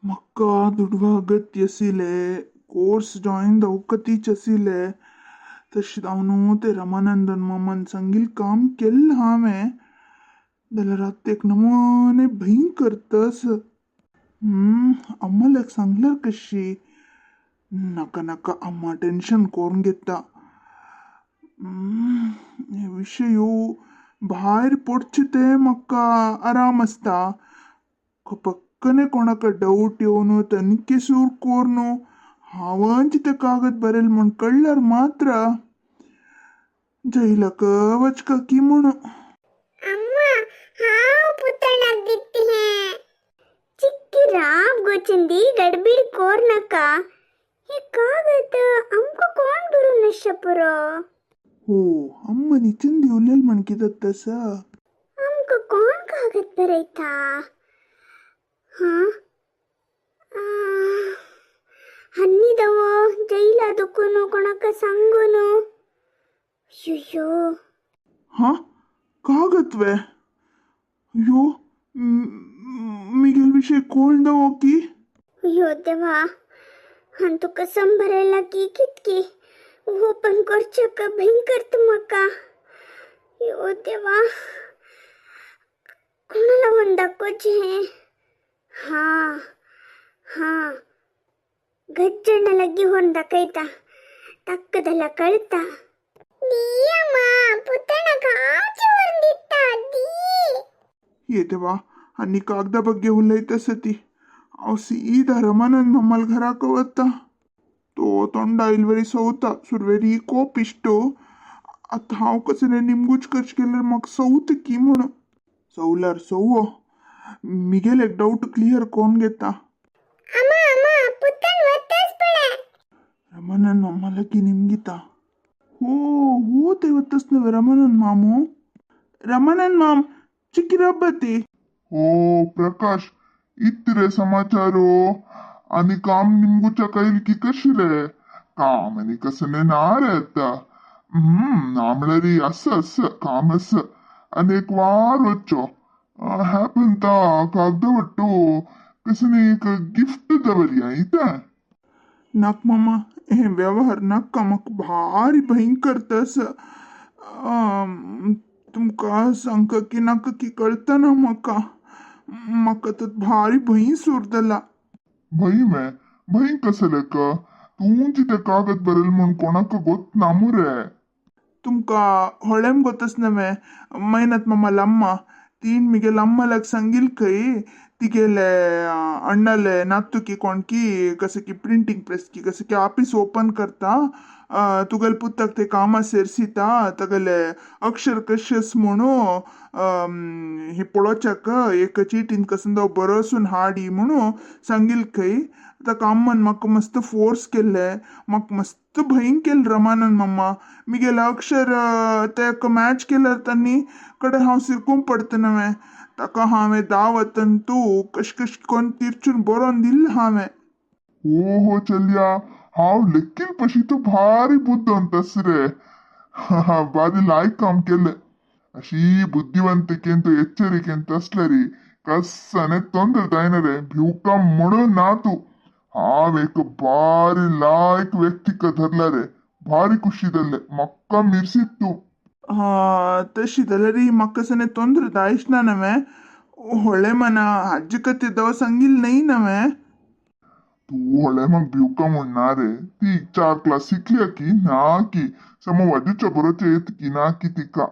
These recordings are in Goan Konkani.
म्हाका दुडवा अगत्य आशिल्ले, कोर्स जॉयन जावंक आशिल्ले. तशें जावन ते रमानंदन मामान सांगिल्लें काम केल्लें हांवें. जाल्यार आतां एक नमोने भयंकर तस. अम्माल्याक सांगल्यार कशी? नाका नाका, अम्मा टेन्शन करून घेता. हे विशय भायर पडचे ते म्हाका आराम आसता. पक्कने कोणाक डाऊट येवन तनिखे सूर कोरून हांवच ते कागद बरेल म्हूण कळ्ळ्यार मात्र जैलाक वचका की म्हूण. अम्मा, हांव पुतणाक दित्ती हें. चिक्की राब गो चंदी, गडबीड कोर नाका. हे कागद आमकां कोण बरोवन आसचें पुरो? हो, अम्मनी चंदी उलयल म्हण कितें तसं? आमकां कोण कागद बरयता? हां, हन्निदवो जैला दुखून कोणाक सांगून. अय्यो. हां, कागद वे? अय्यो, मिगेल विशय कोण दवो की? अय्यो देवा, हांव तुका संभरायला की कितकी ओपन करचें भयंकर तूं म्हाका. अय्यो देवा, कोणाला होन दाखोवचें हें? हां हां, गज्जಣ್ಣ लग्गी होन दाखयता, ताक्का जाल्यार कळटा. दी अम्मा, पुतणाक हांवच व्हरून दिता, दी. ये देवा, आनी कागदा ಬಗ್ಗೆ उलयता सती. हांव सीधा रमानंद मामाल घराक वता. तो तोंडा इलवरी सवता, सुरवेरी कोपिश्टो. आतां हांव कसलें निमगूच करचें केल्यार म्हाका सवता की म्हूण. सवल्यार सवो, मिगेल एक डाऊट क्लियर कोन्न घेता. अम्मा अम्मा, पुतण वताच पळय. रमानंद मामा लगी निमगिता. हो हो, ते वतस नव्हे रमानंद मामू? रमानंद माम, चिकी रब्बती. ओ प्रकाश, इतरे समाचारो आणि काम निमगुच्या कैल की कशी रे? काम आणि कसं ना रे आता. ना म्हळ्यार असं असं काम असं आणि एक वार वच्चो हॅपन ता कागद वट्टू कसं एक गिफ्ट दवरया इता. नाक मामा, हे व्यवहार नाका, म्हाका भारी भयंकर तस. तुमकां सांगका की नाका की कळतना म्हाका. म्हाका तर भारी भंय सुरतला. भंय मे? भंय कसं लेक? तूं ते कागद बरेल म्हूण कोणाक गोत ना मुरे. तुमकां होळेम गोतस नव्हे, मैनात मामाला अम्मा तीन मिगेल अम्मालाक सांगील खंय, तिगेले अण्णाले नातुकी कोणकी कसं की प्रिंटींग प्रेस की कसं की ऑफिस ओपन करता, तुगेले पुताक ते कामा सेरसिता, तगेले अक्षर कशें म्हणू ही पळोवच्याक एक चिटीन कसं बरोसून हाडी म्हणू सांगील खंय. ताका अम्मान म्हाका मस्त फोर्स केल्ले. म्हाका मस्त भंय केलें रमानंद मामा. मिगेले अक्षर तेका मॅच केल्यार तांणी कडे हांव सिरकून पडटा नव्हे. ताका हांवें दावतन तूं कश कश कोन्न तिरचून बरोवन दिल्लें हांवें. हो हो चलया, हांव लेकीन पशी तूं भारी बुद्ध रे. भारी लायक काम केलें. अशी बुद्धिवंतिकेन तूं एಚ್ಚरिकेन तसले कसने ತೊಂದರೆ जायना रे. भिवका म्हणून ना तूं. हांव एक भारी लायक व्यक्तीक धरला रे. भारी खुशी जाल्ले, म्हाका मिरसीत तूं. हा, तशी जाल्यार म्हाका कसने ತೊಂದರೆ दायश ना नव्हे. होळे मना हाजे खातीर दवा सांगील न्हय नव्हे. तूं होळे म्हाका भिवका म्हूण ना रे. ती 4 क्लास शिकल्या की ना की सम वाजूच्या बरोवचें येत की ना की तिका.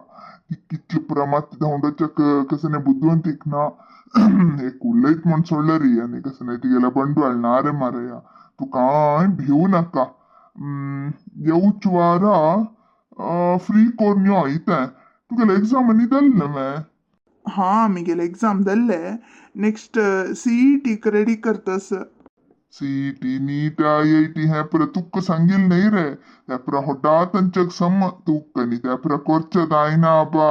ती कितले प्रमात धांवडाच्या कसने बुद्धिवंतीक ना. एक उलयत म्हूण सोडले रे आनी कसने तिगेल्या बंडवाळ ना रे मारया. तूं कांय भिवू नाका. येवच वारा फ्री कोरून यो इतें. तुगेले एग्जाम आनी जालें न्हय? हा, मिगेले एग्जाम जाल्ले. नेक्स्ट सीईटीक रेडी करतस. सीईटी, नीट, आयआयटी हें पुरा तुका सांगील न्हय रे. त्या पुरा होडा तांच्याक सम तुका न्ही त्या पुरा करचें जायना बा.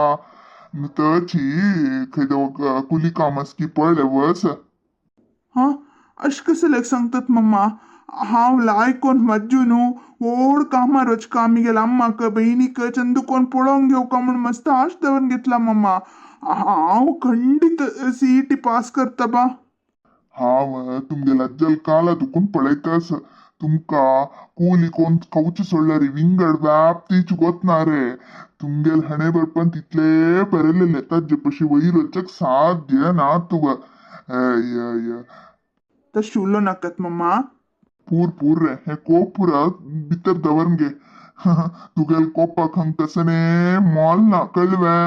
तशी खंय कुली काम की पळय वस. हा, अशें कसलें सांगतात मम्मा? हांव लायकोन वाज्जू न्हू व्हड कामार वचका. मिगेल्या अम्माक बहिणीक चंदू कोण पळोवंक घेवका म्हूण मस्त आश दवरून घेतला मम्मा. हांव खंडीत सीईटी पास करता बा. हांव तुमगेल्या अज्जल काला दुखून पळयतास. तुमका ಕೂಲಿ कोण खावचे सोडल्यार विंगड व्याप्तीच गोतना रे. तुमगेल हणे बरपण तितले बरयलेले ताजे पशी वयर वचक साध्य ना तुव. तशें उलोवं नाकात मम्मा. पूर पूर रे, हे कोप पुरा भितर दवर गे. तुगेल कोपाक हंग तसने मोल ना, कळवे?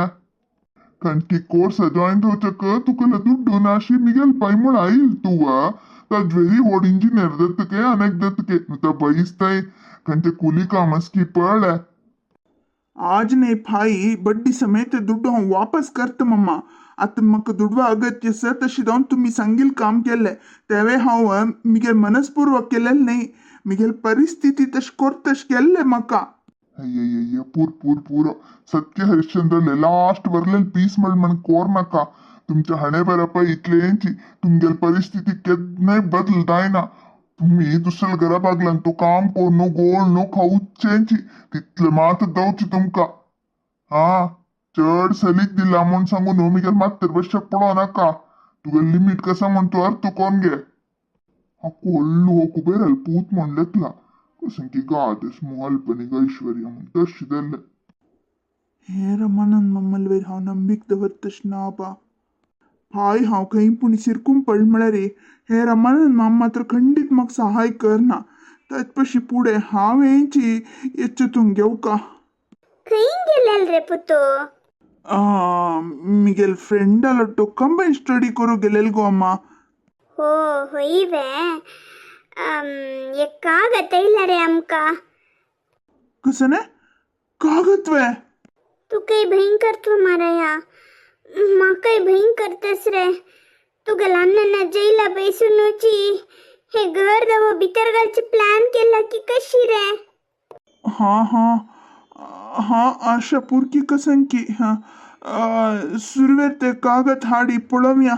कंटी कोर्स जॉईन जावचक तुका दुड्डू नाशी मिगेल पै म्हूण आयल तुव. ताज्वेरी व्हड इंजिनियर दत्तके अनेक दत्तके नुता बैसताय कंचे कुली कामस्की पळ. आज नाही फाई बड्डी समेत दुड्डू हांव वापस करता मम्मा. आतां म्हाका दुडवा अगत्य आसा, तशें जावन तुमी सांगील काम केल्लें तेवें हांव मिगेल मनस्पुर्वक केलेलें न्ही. मिगेल परिस्थिती तशें कोर तशें केल्लें म्हाका. अय्यಯ್य, पूर पूर पूर. सत्य हरिश्चंद्रले लास्ट वरलेल पीस म्हण म्हण कोर नाका. तुमच्या हणे बरप इतलेंची तुमगेल परिस्थिती केन्नाय बदल जायना. तुम्ही दुसऱ्या घरा बागल्यान तो काम कोर गोळ न्हू खावचेंची तितले मात दवची तुमका. हा, चड सलीक दिला म्हूण सांगू न्हू मिगेल मात्तर बशक पडो नाका. तुगे लिमीट कसा म्हण तूं अर्थ कोण गे. हा कोल्लू हो कुबेरल पूत म्हण लेखला कसं की गादस मोहल्पनिक ऐश्वर्य म्हण तशी जाल्लें. हे रमानंद मम्मल वयर हांव नंबीक दवर तशें ना बा. फाय हांव खंय पूण सिरकून पडलें म्हळ्यार हे रमानंद माम मात्र खंडीत म्हाका सहाय करना. ताचे पशी फुडें हांव हेंची येच्चे घेवका. खंय गेलेल रे पुतो? मिगेल फ्रेंडालो कंबायन स्टडी करूं गेलेल गो अम्मा. हो, होय वे. एक कागद येयला रे आमकां. कसं ने कागद वे? तुकाय भयंकर तूं माराया, म्हाकाय भयंकर तस रे. तुगेल्या अण्णान जैला बैसूनची हे घर दवो भितर घालचे प्लॅन केला की कशी रे? हां हां हां, आशा पुरकी कसं की. हां, सुरवेर ते कागद हाडी पळोवया.